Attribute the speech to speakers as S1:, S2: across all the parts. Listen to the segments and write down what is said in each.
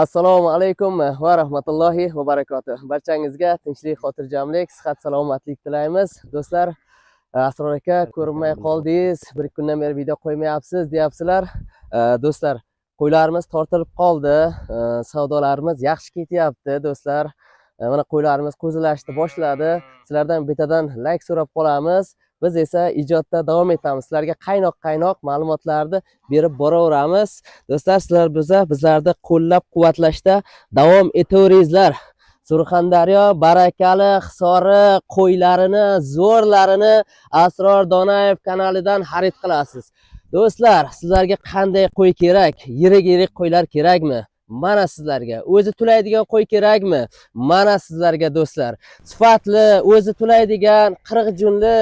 S1: Assalomu alaykum va rahmatullohi va barakatuh. Barchangizga tinchlik, xotirjamlik, sihat, salomatlik tilaymiz. Do'stlar, Asror aka, ko'rinmay qoldingiz, bir kundan beri video qo'ymayapsiz deyapsizlar. Do'stlar, qo'ylarimiz tortilib qoldi. Savdolarimiz yaxshi ketyapti, do'stlar. Mana qo'ylarimiz qo'zilashni boshladi. Sizlardan bittadan layk so'rab qolamiz. Biz esa ijodda davom etamiz. Sizlarga qaynoq-qaynoq ma'lumotlarni berib boraveramiz. Do'stlar, sizlar bizlarni qo'llab-quvvatlashda davom etaveringizlar. Surxondaryo barakali Hisori qo'ylarini, zo'rlarini Asror Donayev kanalidan xarid qilasiz. Do'stlar, sizlarga qanday qo'y kerak? Yirik-yirik qo'ylar kerakmi? Mana sizlarga. O'zi tulaydigan qo'y kerakmi? Mana sizlarga, do'stlar. Sifatli, o'zi tulaydigan 40 junli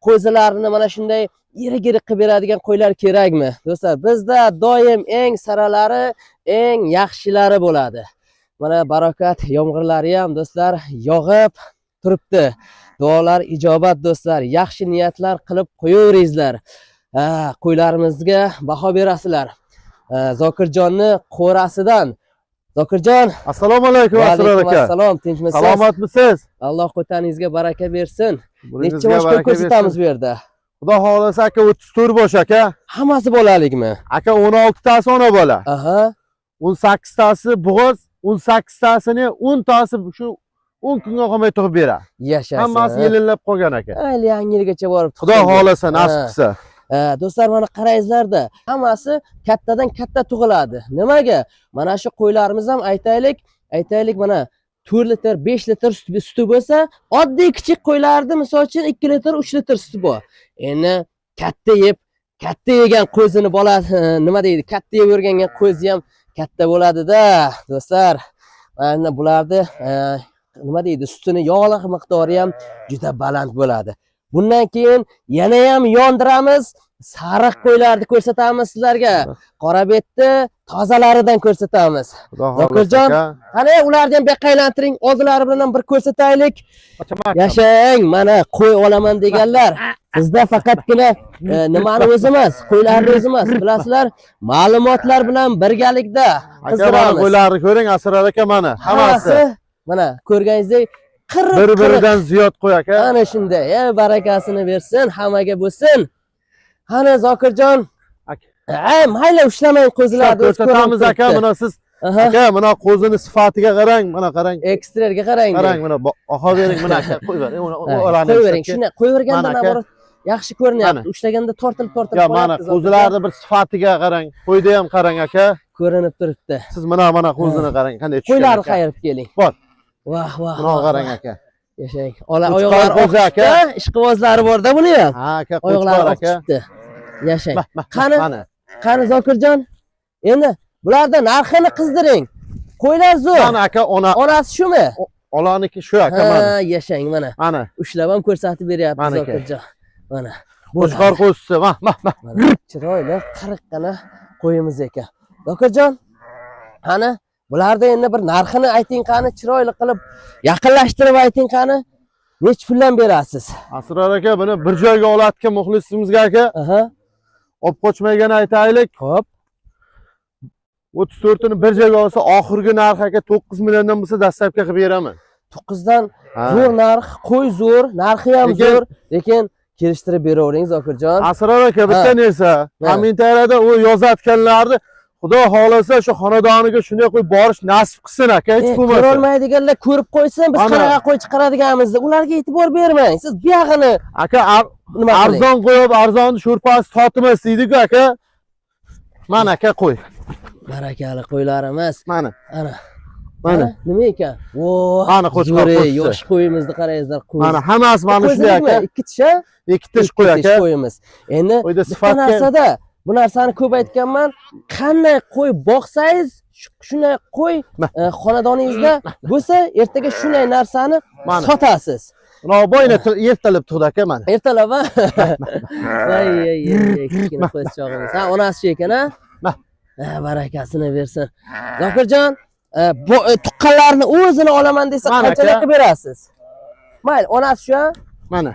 S1: qo'zilarni mana shunday yirik-yirik qilib beradigan qo'ylar kerakmi? Do'stlar, bizda doim eng saralari, eng yaxshilari bo'ladi. Mana barokat yomg'irlari ham, do'stlar, yog'ib turibdi. Duolar ijobat, do'stlar. Yaxshi niyatlar qilib qo'yaveringizlar. Ha, qo'ylarimizga baho berasizlar. Ha, Zokirjonni qo'rasidan. Zokirjon,
S2: Assalomu alaykum,
S1: va
S2: Asror
S1: alaykum
S2: aka.
S1: assalom, tinchmisiz?
S2: Salomatmisiz?
S1: Alloh qo'taningizga baraka bersin. Necha
S2: Buringizga
S1: bosh qo'y
S2: baraka
S1: ko'rsatamiz
S2: bersin.
S1: bu yerda?
S2: Xudo xohlasa, aka, 34 bosh, aka.
S1: Hammasi bolalikmi?
S2: Aka, 16 tasi ona bola. 18 tasi bo'g'iz, 18 tasini 10 tasi shu 10 kunga qolmay tug'ib beradi.
S1: Yashasin.
S2: Hammasi yelinlab qolgan, aka.
S1: Mayli, yangi yilgacha borib
S2: Xudo
S1: tug'sin.
S2: xohlasa, nasib qilsa.
S1: Ha, do'stlar, mana qaraysizlarda, hammasi kattadan katta tug'iladi. Nimaga? Mana shu qo'ylarimiz ham aytaylik, mana 4 litr, 5 litr suti bo'lsa, oddiy kichik qo'ylarni, misol uchun, 2 litr, 3 litr suti bor. Endi katta yeb, katta yegan qo'zini bolasi, nima deydi, katta yeb o'rgangan qo'zi ham katta bo'ladida, do'stlar. Mana bularni nima deydi, sutini yog'liq miqdori ham juda baland bo'ladi. Bundan keyin yana ham yondiramiz, sariq qo'ylarni ko'rsatamiz sizlarga. Qora betni tozalaridan ko'rsatamiz.
S2: Xudo xohlasa,
S1: Zokirjon,
S2: aka.
S1: Qani, ularni ham bu yoqqa aylantiring, oldilari bilan ham bir ko'rsataylik. Yashang, mana qo'y olaman deganlar. Bizda faqatgina nimani o'zi emas, qo'ylarni o'zi emas, bilasizlar, ma'lumotlar bilan birgalikda
S2: Aka, mana
S1: qizdiramiz.
S2: qo'ylarni ko'ring, Asror aka, mana hammasi.
S1: Hammasi mana ko'rganingizdek 40
S2: Bir-biridan ziyod qo'y, aka.
S1: Ana shunday, barakasini bersin, hammaga bo'lsin. Qani, Zokirjon?
S2: Aka.
S1: Ay, mayli, ushlamang qo'zilarni, o'zi
S2: Ko'rsatamiz,
S1: ko'rinib
S2: aka,
S1: turibdi.
S2: mana siz aka, mana qo'zini sifatiga qarang, mana qarang.
S1: Ekstrerga qarang.
S2: Qarang, mana baho bering, mana, aka, qo'yib bering. Uni ularni
S1: Qo'yavering.
S2: aka.
S1: Shuni qo'yaverganda
S2: Mana, aka.
S1: наоборот yaxshi ko'rinyapti.
S2: Mana.
S1: Ushlaganda tortilib tortilib
S2: Yo, mana
S1: qolyapti, Zokirjon.
S2: qo'zilarni bir sifatiga qarang. Qo'yda ham qarang, aka.
S1: Ko'rinib turibdi.
S2: Siz mana qo'zini qarang, qanday tushgan.
S1: Qo'ylarni
S2: Aka.
S1: qayirib keling.
S2: Bor.
S1: Vah, vah.
S2: Buni
S1: Vah,
S2: qarang,
S1: vah.
S2: aka.
S1: Yashang. Ola
S2: Qo'chqor
S1: oyoqlari
S2: qo'zi,
S1: oq
S2: aka.
S1: chiqdi. Ishqibozlari borda buni ham.
S2: Ha, aka,
S1: Oyoqlari
S2: qo'chqor,
S1: oq
S2: aka.
S1: chiqdi. Yashang.
S2: Bah, bah,
S1: Qani?
S2: mana.
S1: Qani, Zokirjon? Endi bularda narxini qizdiring. Qo'ylar zo'r.
S2: Mana, aka, ona
S1: Onasi shumi?
S2: Olaniki shu, aka, mana.
S1: Ha, yashang, mana.
S2: Mana.
S1: Ushlab ham ko'rsatib beryapti
S2: Maniki.
S1: Zokirjon. Mana.
S2: Qo'chqor qo'zisi, mah, mah, mah.
S1: Mana chiroyli qiriqqina qo'yimiz ekan. Zokirjon, qani, bularda endi bir narxini ayting qani, chiroyli qilib yaqinlashtirib ayting qani. Nechi puldan berasiz?
S2: Asror aka, buni bir joyga olatgan muxlisimizga, aka, olib qochmagan aytaylik.
S1: Xo'p.
S2: 34 ini bir joyga olsa, oxirgi narx, aka, 9 milliondan bo'lsa, доставка qilib beraman.
S1: 9 dan
S2: Ha.
S1: zo'r narx, qo'y zo'r, narxi ham zo'r, lekin kelishtirib beravering, Zokirjon.
S2: Asror aka, bitta narsa, kommentariyada u yozayotganlarni Xudo xohlasa, shu xonadoniga shunday qo'yib borish nasib qilsin, aka, hech bo'lmasa.
S1: Ko'rolmaydiganlar ko'rib qo'ysin, biz qanaqa qo'y chiqaradiganimizni. Ularga e'tibor bermang. Siz buyog'ini
S2: Aka,
S1: nima qiling?
S2: Arzon qo'yib, arzonni sho'rpasi totimas deydi-ku, aka. Mana, aka, qo'y.
S1: Barakali qo'ylarimiz.
S2: Mana.
S1: Ana.
S2: Mana.
S1: Ha, nima ekan? Vo,
S2: Mana qo'chqor
S1: zo'r,
S2: qo'shisi.
S1: yosh qo'yimizni qarangizlar, qo'y.
S2: Mana hammasi mana shunday,
S1: Qo'zilikmi?
S2: aka.
S1: Ikki tish, ha?
S2: Ikki tish qo'y,
S1: Ikki tish
S2: aka.
S1: qo'yimiz. Endi
S2: Qo'yda
S1: bitta
S2: sifatga
S1: narsada, bu narsani ko'p aytganman, qanday qo'y boqsangiz, shunday qo'y xonadoningizda bo'lsa, ertaga shunday narsani
S2: Mana.
S1: sotasiz.
S2: Boyna ertalab tug'di, aka, mana.
S1: Ertalab, ha? Voy, ey, ey, ey, kichkina qo'zichog'imiz. Ha, onasi shu ekan, ha?
S2: Nah.
S1: Ha, barakasini bersin. Zokirjon, bu tuqqanlarni o'zini olaman desa,
S2: Mana,
S1: qanchalik
S2: aka.
S1: qilib berasiz? Mayli, onasi shu, ha?
S2: Mana.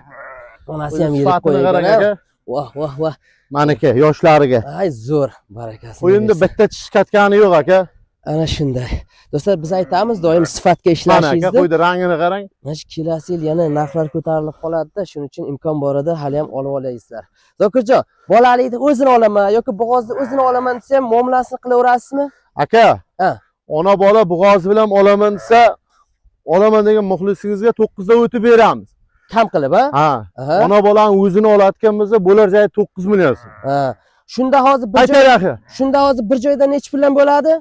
S1: Onasi ham yirik
S2: Sifatini
S1: qo'y
S2: qarang,
S1: ekan, ha?
S2: aka.
S1: Voh, voh, voh.
S2: Maniki yoshlariga.
S1: Ay, zo'r, barakasini
S2: Qo'yimda
S1: bersin.
S2: bitta tish katgani yo'q, aka.
S1: Ana shunday. Do'stlar, biz aytamiz doim sifatga
S2: Mana aka,
S1: ishlashingizni.
S2: qo'ydi, rangini qarang.
S1: Mana shu kelasi yil yana narxlar ko'tarilib qoladi-da, shuning uchun imkon borida hali ham olib olasizlar. Zokirjon, bolalikni o'zini olaman yoki bo'g'ozni o'zini olaman desa ham muomalasini qilaverasizmi?
S2: Aka,
S1: Ha.
S2: ona bola bo'g'ozi bilan olaman desa, olaman degan muxlisingizga 9 da o'tib beramiz.
S1: Kam qilib, ha?
S2: Ha.
S1: Aha.
S2: Ona bolani o'zini olayotgan bo'lsa, bo'lar joyi 9 million so'm.
S1: Ha. Shunda hozir bir joy,
S2: Qaytar axir.
S1: shunda hozir bir joyda necha puldan bo'ladi?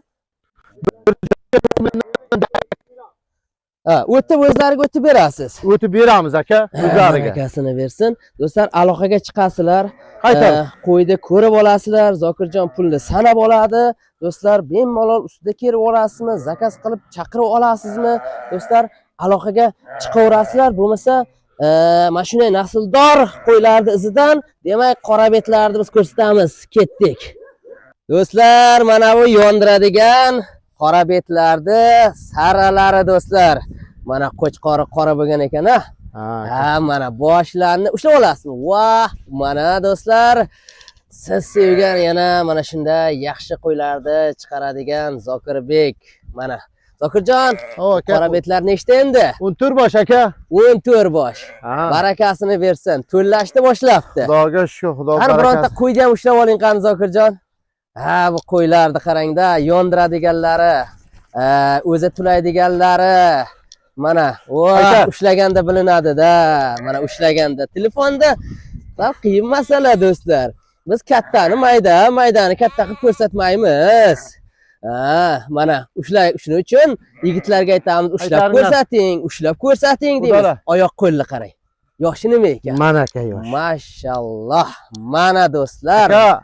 S1: Ha, o'tib o'zlariga o'tib berasiz.
S2: O'tib beramiz aka, o'zlariga.
S1: Barakasini bersin. Do'stlar, aloqaga chiqasizlar.
S2: Qaytar.
S1: Qo'yni ko'rib olasizlar. Zokirjon pulni sanab oladi. Do'stlar, bemalol ustida kelib olasizmi, заказ qilib chaqirib olasizmi? Do'stlar, aloqaga chiqaverasizlar. Bo'lmasa, mana shunday nasldor qo'ylarni izidan, demak, qora betlarni biz ko'rsatamiz. Ketdik. Do'stlar, mana bu yondiradigan qora betlarni saralari do'stlar. Mana qo'chqori qora bo'lgan ekan, a?
S2: Ha.
S1: Ha, mana boshlarni ushlab olasizmi? Vah, mana do'stlar, siz sevgan yana mana shunday yaxshi qo'ylarni chiqaradigan Zokirbek. Mana Zokirjon,
S2: O aka.
S1: qora betlar nechta endi?
S2: 14 bosh aka.
S1: 14 bosh.
S2: Ha.
S1: Barakasini bersin. To'llashni boshlabdi.
S2: Xudoga shukur, Xudo
S1: Har bironta
S2: barakasi.
S1: qo'yni ham ushlab oling qani Zokirjon. Ha, bu qo'ylarni qarangda, yondiradiganlari, o'zi tulaydiganlari. Mana, voh,
S2: Aytar.
S1: ushlaganda bilinadi-da. Mana ushlaganda telefonda sal qiyin masala do'stlar. Biz kattani mayda, maydani katta qilib ko'rsatmaymiz. Ha, mana ushlay, shuning uchun yigitlarga aytamiz, ushlab
S2: Aytaringlar.
S1: ko'rsating, ushlab ko'rsating deymiz.
S2: Xudolar.
S1: Oyoq qo'lni qarang. Yoshi nima ekan?
S2: Mana aka yosh.
S1: Mashalloh. Mana do'stlar.
S2: Aka,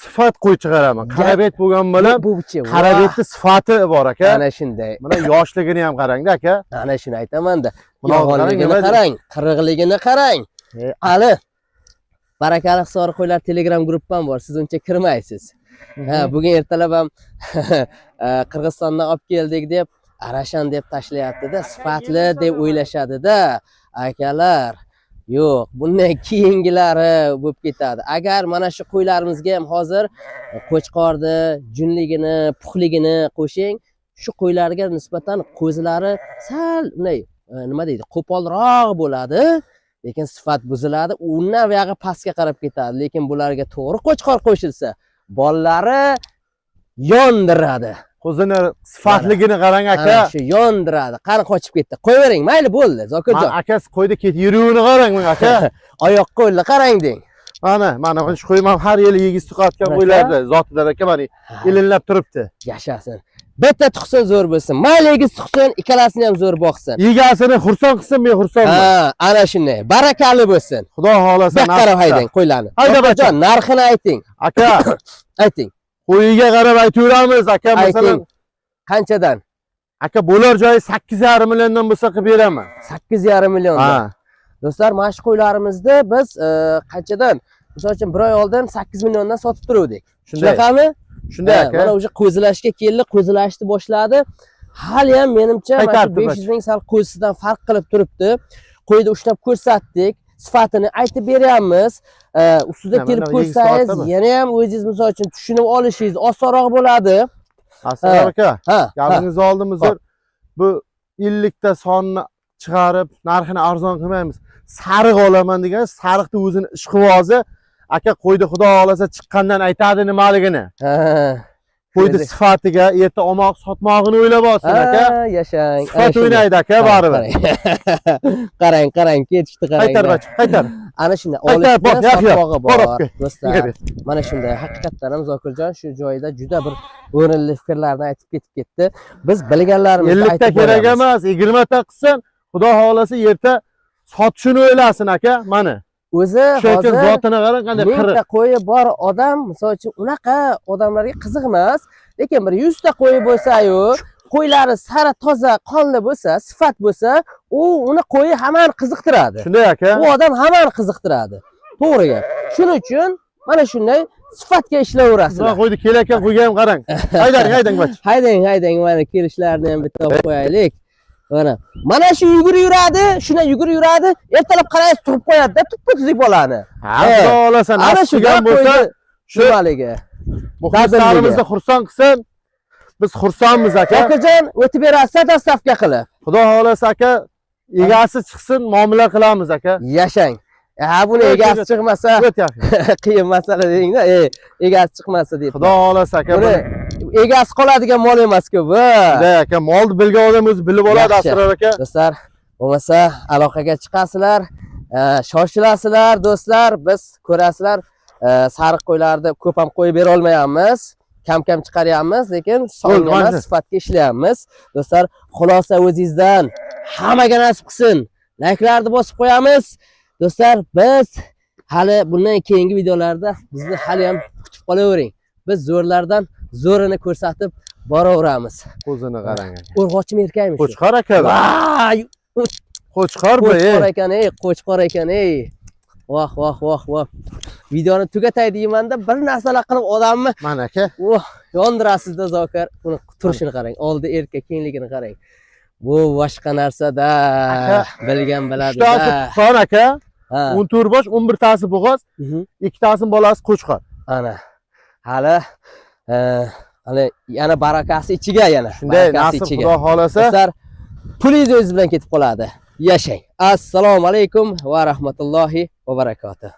S2: sifat qo'y chiqaraman. Qarabet bo'lgan bilan
S1: Bu-chi,
S2: qarabetni sifati bor aka.
S1: Ana shunday.
S2: Mana yoshligini ham qarangda aka.
S1: Ana shuni aytaman-da.
S2: Buni qarang,
S1: Yo'g'onligini
S2: nima
S1: qarang, qirig'ligini qarang.
S2: E,
S1: Hali Barakali Hisori qo'ylar Telegram gruppam bor. Siz uncha kirmaysiz. Ha, bugun ertalab ham Qirg'izistondan olib keldik deb Arashan deb tashlayapti-da, sifatli deb o'ylashadi-da. Akalar, yo'q, bundan keyingilari bo'lib ketadi. Agar mana shu qo'ylarimizga ham hozir qo'chqorni junligini, puxligini qo'shing, shu qo'ylarga nisbatan qo'zilari sal bunday nima deydi, qo'polroq bo'ladi, lekin sifat buziladi. Undan buyog'i pastga qarab ketadi. Lekin bularga to'g'ri qo'chqor qo'shilsa, bolalari yondiradi.
S2: Qo'zini sifatligini qarang aka.
S1: Ana shu yondiradi. Qani qochib ketdi. Qo'yavering, mayli bo'ldi. Zokirjon.
S2: Akasi qo'yda ketib yuruvini qarang mana aka.
S1: Oyoq qo'lni qarang deng.
S2: Mana, mana shu qo'y ham har yili yegiz tuqayotgan
S1: Aka.
S2: qo'ylardi. Zotidan aka mana ilinlab turibdi.
S1: Yashasin. Bitta tug'sin zo'r bo'lsin. Mayli egiz tug'sin, ikkalasini ham zo'r boqsin.
S2: Egasini xursand qilsin, men xursandman.
S1: Ha, ana shunday. Barakali bo'lsin.
S2: Xudo xohlasa
S1: Bu yoqqa qarab
S2: nasib qilsa.
S1: haydang qo'ylarni.
S2: Hayda
S1: Zokirjon, narxini ayting.
S2: Aka,
S1: Ayting.
S2: qo'yiga qarab aytaveramiz aka, masalan,
S1: Ayting. Qanchadan?
S2: aka bo'lar joyi 8,5 milliondan bo'lsa qilib beraman.
S1: 8,5 milliondan.
S2: Ha.
S1: Do'stlar, mana shu qo'ylarimizni biz qanchadan? Misol uchun bir oy oldin 8 milliondan sotib turuvdik.
S2: Shunday.
S1: Shunaqami?
S2: Shunday
S1: Ha,
S2: aka.
S1: Mana o'sha qo'zilashga keldi, qo'zilashni boshladi. Hali ham menimcha mana shu
S2: Qaytaribdi
S1: 500 ming sal qo'zisidan farq qilib turibdi. Qo'yni ushlab ko'rsatdik, sifatini aytib beryapmiz. Ustida
S2: Mana
S1: kelib
S2: mana yegiz
S1: ko'rsangiz,
S2: soatdami?
S1: yana ham o'zingiz misol uchun tushunib olishingiz osonroq bo'ladi.
S2: Asror aka,
S1: Ha, ha.
S2: gapingizni oldim uzr. Bu 50 ta sonni chiqarib, narxini arzon qilmaymiz. Sariq olaman degan, sariqni o'zini ishqibozi aka qo'ydi, xudo xohlasa chiqqandan aytadi nimaligini.
S1: Ha.
S2: Qo'ydi sifatiga erta olmoq, sotmog'ini o'ylab olsin aka.
S1: Ha, yashang.
S2: Sifat
S1: Ana shunday.
S2: o'ynaydi aka baribir.
S1: Qarang, qarang, ketishdi qarang.
S2: Qaytar bachi, qaytar.
S1: Ana shunday
S2: Qaytar, bor,
S1: olishdi,
S2: yo'q, yo'q.
S1: sotmog'i
S2: Bor,
S1: bor.
S2: olib kel.
S1: Do'stlar, mana shunday haqiqatdan ham Zokirjon shu joyda juda bir o'rinli fikrlarni aytib ketib ketdi. Biz bilganlarimizni
S2: 50 ta
S1: aytib
S2: kerak
S1: boramiz.
S2: emas, 20 ta qilsin, xudo xohlasa erta sotishini o'ylasin aka, mana.
S1: O'zi
S2: Shu
S1: hozir
S2: zotini qarang qanday
S1: mingta
S2: qirq.
S1: qo'yi bor odam, misol uchun unaqa odamlarga qiziq emas, lekin bir 100 ta qo'yi bo'lsa-yu, qo'ylari sara toza, qonli bo'lsa, sifat bo'lsa, u uni qo'yi hammani qiziqtiradi.
S2: Shunday aka.
S1: Bu odam hammani qiziqtiradi. To'g'ri gap. Shuning uchun mana shunday sifatga ishlayverasizlar.
S2: Xudo qo'ydi, kelayotgan qo'yga ham qarang. Haydang, haydang bach.
S1: Haydang, haydang, mana kelishlarini ham bitta olib qo'yaylik. Mana. Mana shu yugurib yuradi, shuna yugurib yuradi, ertalab qaraysiz turib qo'yadi-da, tuppa-tuzuk bolani.
S2: Ha, xudo xohlasa
S1: Ana
S2: nasib
S1: shu
S2: qilgan bo'lsa,
S1: qo'yni
S2: shu
S1: nimaligi.
S2: muxlislarimizni xursand qilsin. Biz xursandmiz aka.
S1: Zokirjon, o'tib berasiz доставка qilib.
S2: Xudo xohlasa aka, egasi chiqsin, muomala qilamiz aka.
S1: Yashang. Ha, buni
S2: O't,
S1: egasi
S2: o't.
S1: chiqmasa
S2: O't yaqin.
S1: qiyin masala dengda, egasi chiqmasa deb.
S2: Xudo xohlasa aka,
S1: Buni egasi qoladigan mol emas-ku bu.
S2: Bunday aka, molni bilgan odam o'zi bilib oladi,
S1: Yaxshi.
S2: Asror aka.
S1: Do'stlar, bo'lmasa aloqaga chiqasizlar, shoshilasizlar do'stlar, biz ko'rasizlar, sariq qo'ylarni ko'p ham qo'yib bera olmayapmiz. Kam-kam chiqaryapmiz, lekin songa
S2: Bo'ldi,
S1: emas,
S2: mana.
S1: sifatga ishlayapmiz. Do'stlar, xulosa o'zingizdan. Hammaga nasib qilsin. Layklarni bosib qo'yamiz. Do'stlar, biz hali bundan keyingi videolarda bizni hali ham kutib qolavering. Biz zo'rlardan zo'rini ko'rsatib boraveramiz.
S2: Ko'zini qarang aka.
S1: Urg'ochimi, erkakmi shu?
S2: Qo'chqor aka. Bu.
S1: Voy!
S2: Qo'chqor bu.
S1: Qo'chqor ekan, ey, qo'chqor ekan, ey. Voh, voh, voh, voh. Videoni tugatay deymanda, bir narsalar qilib odamni
S2: Mana aka.
S1: voh, yondirasizda Zokir. Uni turishini qarang, oldi erkak, kengligini qarang. Bu boshqa narsada.
S2: Aka,
S1: Bilgan biladi.
S2: Uchtasi tuqqan aka,
S1: Ha.
S2: 14 bosh, 11 tasi bo'g'oz, ikkitasini bolasi qo'chqor.
S1: Ana. Hali hali yana barakasi ichiga yana.
S2: Shunday
S1: Barakasi
S2: nasib
S1: ichiga.
S2: Xudo xohlasa.
S1: Do'stlar, pulingiz o'zingiz bilan ketib qoladi. Yashang. Assalomu alaykum va rahmatullohi va barakatuh.